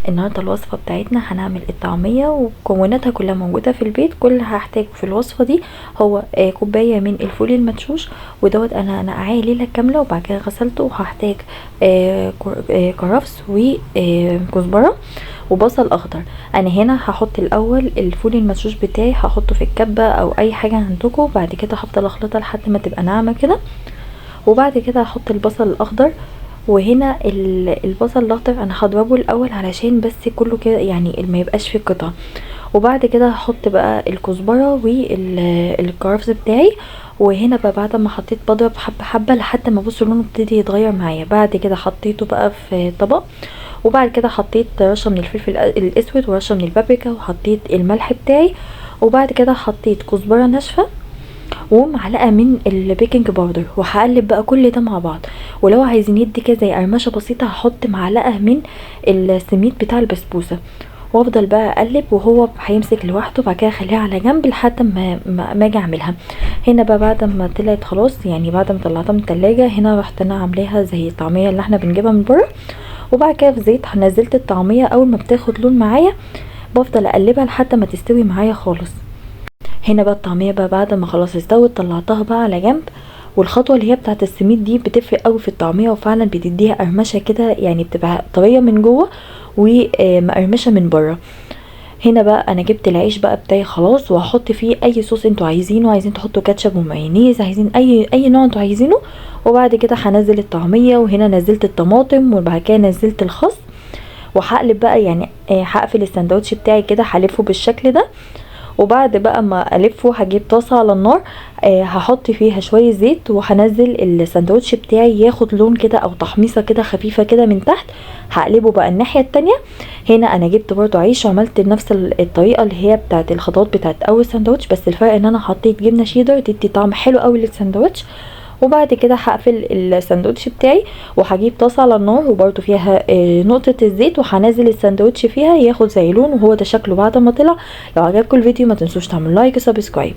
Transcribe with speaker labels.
Speaker 1: النهارده الوصفة بتاعتنا هنعمل الطعمية ومكوناتها كلها موجودة في البيت. كل اللي هحتاجه في الوصفة دي هو كوباية من الفول المدشوش، ودوت انا نقعاه ليلة كاملة وبعد كده غسلته. وهحتاج كرفس وكزبره وبصل اخضر. انا هنا هحط الاول الفول المدشوش بتاعي، هحطه في الكبه او اي حاجة عندكم، بعد كده هفضل اخلطها لحد ما تبقى ناعمة كده، وبعد كده هحط البصل الاخضر. وهنا البصل الاخضر انا هضربه الاول علشان بس كله كده يعني ما يبقاش فيه قطع، وبعد كده هحط بقى الكزبره والكرفس بتاعي. وهنا بقى بعد ما حطيت بضرب حبه حبه لحد ما بصوا لونه ابتدي يتغير معايا. بعد كده حطيته بقى في طبق، وبعد كده حطيت رشه من الفلفل الاسود ورشه من البابريكا، وحطيت الملح بتاعي، وبعد كده حطيت كزبره ناشفة ومعلقة من ال baking powder، وهقلب بقى كل ده مع بعض. ولو عايزين يدي كده زي قرمشه بسيطة هحط معلقه من السميد بتاع البسبوسه، وافضل بقى اقلب وهو هيمسك لوحده. بعد كده اخليها على جنب لحد ما اجي اعملها. هنا بقى بعد ما طلعت خلاص، يعني بعد ما طلعتها من التلاجة، هنا رحت انا عاملاها زي الطعمية اللي احنا بنجيبها من بره. وبعد كده في زيت نزلت الطعمية، اول ما بتاخد لون معايا بفضل اقلبها لحد ما تستوي معايا خالص. هنا بقى الطعمية بقى بعد ما خلاص استوت طلعتها بقى على جنب. والخطوة اللي هي بتاعه السميد دي بتفرق قوي في الطعمية، وفعلا بتديها قرمشه كده، يعني بتبقى طرية من جوه ومقرمشه من بره. هنا بقى انا جبت العيش بقى بتاعي خلاص، وهحط فيه اي صوص انتوا عايزينه، عايزين تحطوا كاتشب ومايونيز، عايزين اي نوع انتوا عايزينه. وبعد كده هنزل الطعمية، وهنا نزلت الطماطم، وبعد كده نزلت الخس، وهقلب بقى يعني هقفل السندوتش بتاعي كده، هلفه بالشكل ده. وبعد بقى ما الفه هجيب طاسه على النار، هحط فيها شوية زيت، وهنزل الساندوتش بتاعي ياخد لون كده او تحميصه كده خفيفة كده من تحت. هقلبه بقى الناحية التانية. هنا انا جبت برضو عيش وعملت نفس الطريقة اللي هي بتاعه الخطوات بتاعه اول ساندوتش، بس الفرق ان انا حطيت جبنه شيدر تدي طعم حلو قوي للساندوتش. وبعد كده هقفل الساندوتش بتاعي، وهجيب طاسه على النار وبرده فيها نقطة الزيت، وهنزل الساندوتش فيها ياخد زي لون. وهو ده شكله بعد ما طلع. لو عجبكم الفيديو ما تنسوش تعملوا like و subscribe.